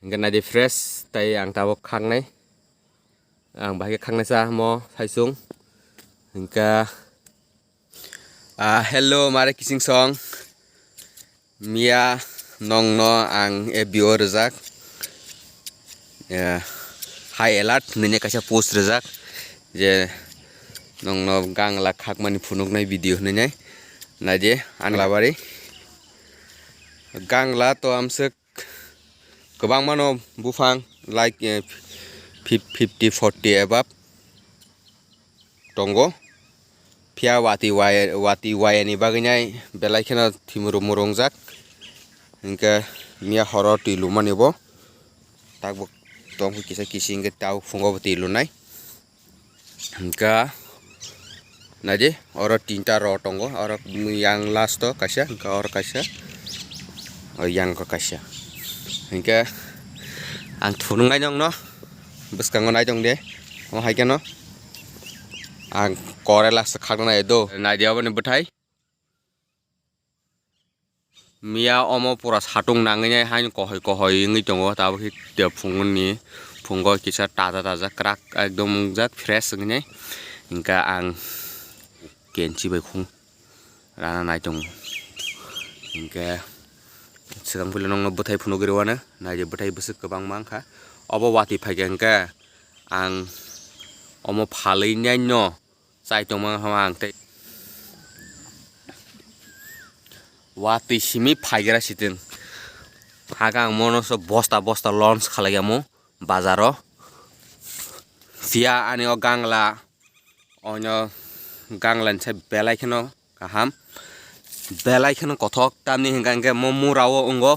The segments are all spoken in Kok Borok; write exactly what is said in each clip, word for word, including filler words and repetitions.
Hingke naidi fresh, tai ang tabok khaknai. Ang bahai khe khaknai sa mo saisung. Hingke, ah, hello, mare kising song. Miya nongno ang F B o rwjak. Ya, high alert nini kaisa post rwjak. Je nongno gangla khakmani phunuknai video hinwi nai. Naidi, ang labari. Gangla to amswk kwbangmano buphang, like, eh, fif-, fifty, forty above tongo. Phiya watwi waya, watwi wayani bagwi nai belai kheno thimuru murungjak. Hinkhe miya horo twi lumani bo. Takbo tongkhe kisa kisi hinkhe tabuk phungo bo twi lunai. Hingke naidi, oro tinta rw tongo, oro yang last o kaisa, hingke oro kaisa, o yang o kaisa. Hingke ang thunungnai nongno, bwskango nai tong de, omo hai kheno ang kore last o khakna nai do, naidi aboni bwthai. Miya omo pura satung nangwi nai haino kohoi kohoi wngwi tongo, tabuk khe tei phungni phungo kisa taja taja kwrak ekdom wngjak fresh wngwi nai. Hingke ang kenchi bai khung rana nai tongo. Hingke swkang puila nongno bwthai phunugwi rwano, naidi bwthai bwswk kwbangma wngkha. Obo watwi phaikha hingke ang omo phalwi nai no. Chai tongma hama ang tei. Watwi simi phaigra siting. Haga ang mono so bosta bosta launch khalai amo bazaro. Phiya ani o gangla, onyo gangla ni sai belai kheno kaham. Belai kheno kothok tamni hingka hingke mo mura o wngo.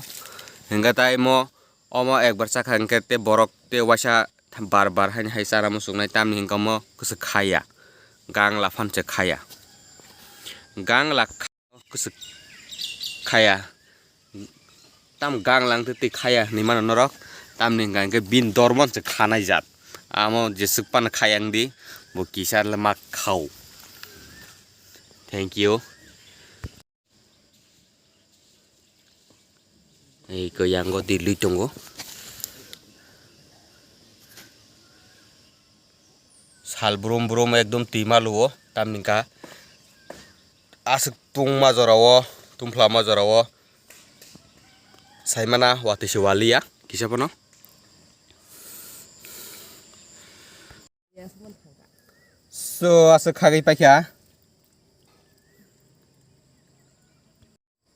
Hingka tai mo omo ekbar chakha hingke te borok te waisa bar bar haini hai chara muchungnai tamni hingke omo kwswk khaya. Gangla phan se khaya. Gangla kha-, kwswk khaya. Tam gangla wngtwi twi khaya hinwi mano norok. Tamni hingka hingke bini dormo se khanai jat. Amo jeswk phano khaya wngdi, bo kisa le ma khao. Thank you. Ei ko yango dilwi tongo. Sal brum brum ekdom twima luo tamni ka aswk tungma jorao, tumphla ma jorao saimana watwi se waliya kisa phano. So aswk khagwi paikha.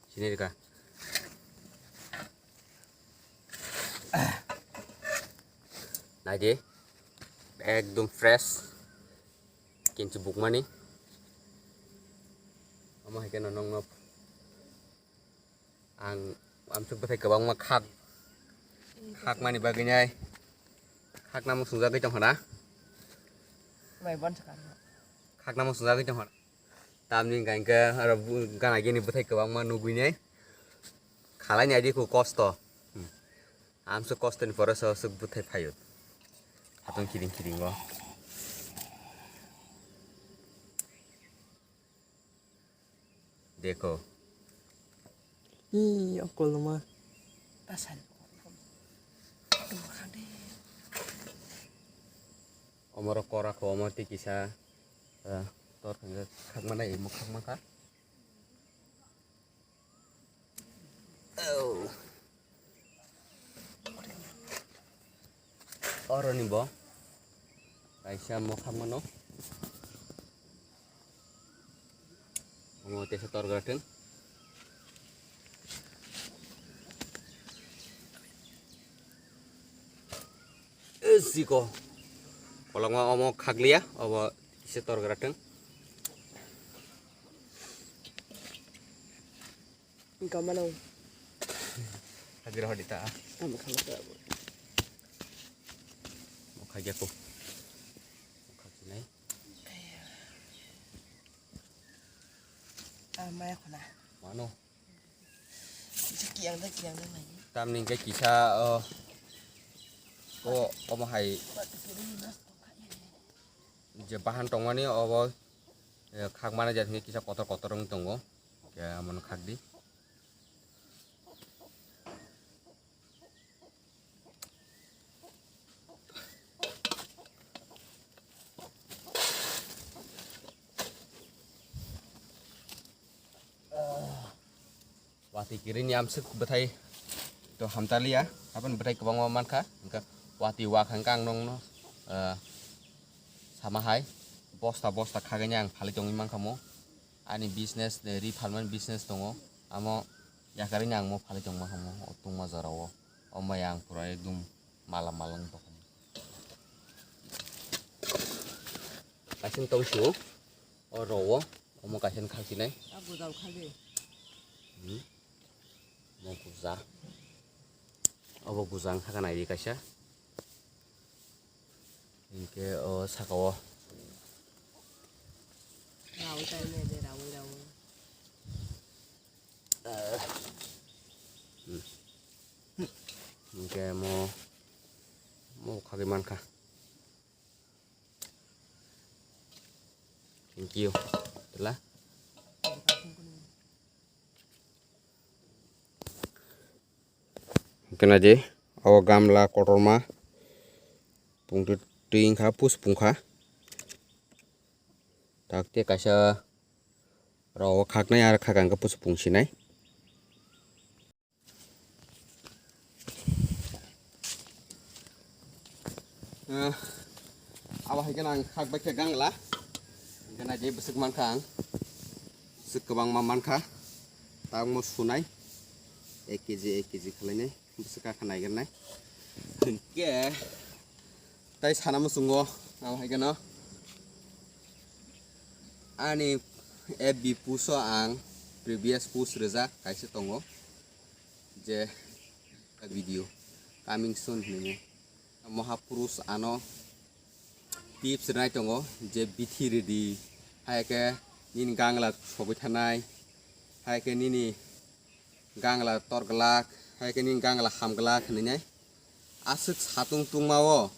Sini rika. Naidi. Ekdom fresh. Kinchi bukmani. Omo hai kheno nongno. Ang amsuk bwthai kwbangma khak. Khakmani bagwi nai. Khakna muchungjagwi tongkha na? Mai bon sakha. Khakna muchungjagwi tongkha na? Tamni hwnka hwnkhe aro bu-, gana gini bwthai kwbangma nugwi nai. Khalai nai di kho kosto. Hmm. Amsuk kostoni pore so aswk bwthai phaio. Khatung kiring kiringo. Dekho. Ih, okoloma. Omoro kora kho, omo tei kisa, eh, tor khakma nai, imo khakma kha. Oh. Oroni bo kaisa mokhang mano. Omo teisa torgra thwng. Siko kolokma omo khakliya, obo kisa torgra thwng. Wngkha mano. Hajira hodi ta. Tamo khala ta. Mokha gya ko. Mokha kinai. Ah, maya khona. Mano. Kisa kiyang da, kiyang da mai. Tamni hwnkhe kisa, oh, o, omo hai. Je bahan tongmani obo, eh, khakmani jat hwnkhe kisa kotor kotor wng tongo. Khe amono khakdi. Watwi kirini amswk bwthai to hamtaliya, aboni bwthai kwbangma mankha, hwnkhe watwi wakhang khe ang nokno, ah, sama hai bosta bosta khagwini ang phalwi tongwi mankha mo. Ani business, eh, ri phalmani business tongo, amo yakarini ang mo phalwi tongma kha mo, o tungma jorao. Omo yang pura ekdum mala mala wng tongkha. Kaisa tong sio, o rogo, omo kaisa khakchinai. A bujao khagwi. Hmm. Omo buja. Obo buja wng kha nai di kaisa. Hinkhe o saka o. Rawi tai ne de, rawi, rawi. Eh. Hmm. Hinkhe mo, mo khagwi mankha. Thank you. Tela. Hwnkhe naidi, o gamla kotorma pungtwi twi wngkha, puspung kha. Takte kaisa rogo khaknai, aro khakang khe puspung sinai. Eh, abo hai khe ang khak bai khe gangla. Hwnkhe naidi bwswk mankha ang. Bwswk kwbangma mankha. Tangmo sunai. Ek kg, ek kg khwlainai. Bwswk kha naigirnai. Hwnkhe tai sana muchungo abo hai kheno. Ani F B post o ang previous post rijak kaisa tongo. Je video coming soon hinwi. Mahapurush ano tips rinai tongo je bithi ridi, hai khe nini gangla sogwi thanai, hai khe nini gangla tor glak, hai khe nini gangla ham glak hinwi nai. Aswk satung tungma o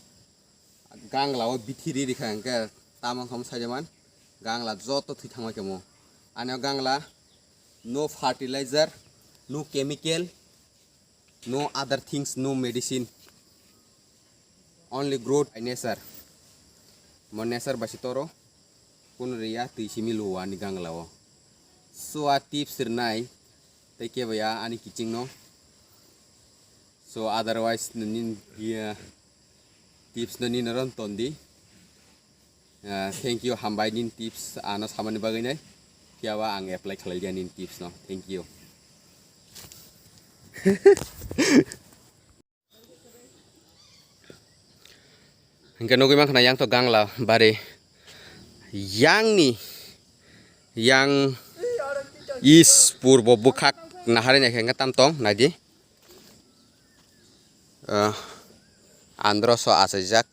gangla o bithi riri kha hwnkhe tamo wngkha mo saijaman, gangla joto thwi thangma khe mo. Ani o gangla no fertilizer, no chemical, no other things, no medicine, only growth by nature. Mo nature bai se toro, kunu riya twi simi luo ani gangla o. So a tips rwnai tei kebo ya ani kiching no. So otherwise nini, iya, tips no nini ron tondi. Ah, thank you, hambai nini tips ano samani bagwi nai. Phiya ba ang apply khlai dia nini tips no. Thank you. Hingke nugui mankha na yang to gangla bari yang ni yang is purbo bwkhak nahari nai khe tam tong naidi. Ah, andro so achaijak.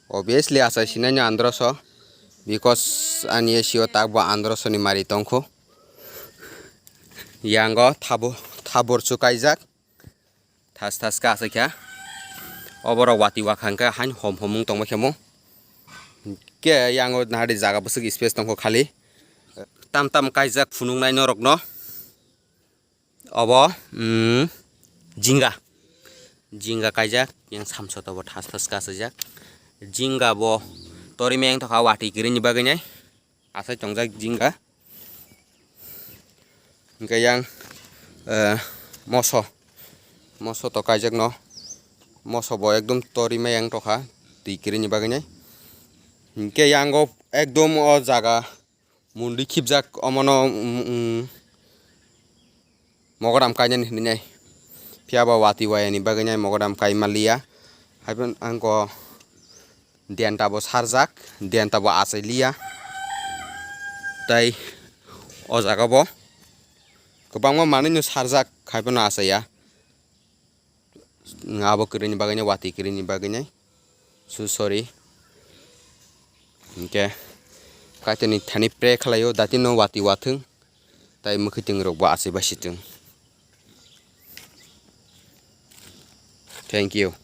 Obviously, achai sinai ni andro so, because ani A C o tak bo andro so ni mari tongkhu. Yango thabo-, thabor chu kaijak. Thas thas ka achai kha. Oborok wati wakhang khe hain hom hom wng tongma khe mo. Ke yango nahari jaga bwswk space tongkho khali. Tam tam kaijak phunuknai norok no. Obo, mm, jinga. Jinga kaijak, yang samsot obo thas thas kasijak. Jinga bo tori meng tokha wati kirini bagwi nai. Asai tongjak jinga. Hingke yang, eh, moso. Moso to kaijak no. Moso bo ekdom tori meng tokha twi kirini bagwi nai. Hingke yango ekdom o jaga Mundi khibjak omono, mm, mm, mogodam kainani hinwi nai. Phiya ba wati wayani bagwi nai mogodam kai manliya. Haiphano ang ko denta bo sarjak, denta bo achai liya. Tai o jaga bo kwbangma manwi no sarjak, haiphano achaiya. Abo kwrwini bagwi nai, wati kwrwini bagwi nai. So sorry. Hingke Kaitorni thani pray khlaio, datino wati wathwng, tai mwkhwtwng rokbo achai bai sitwng. Thank you.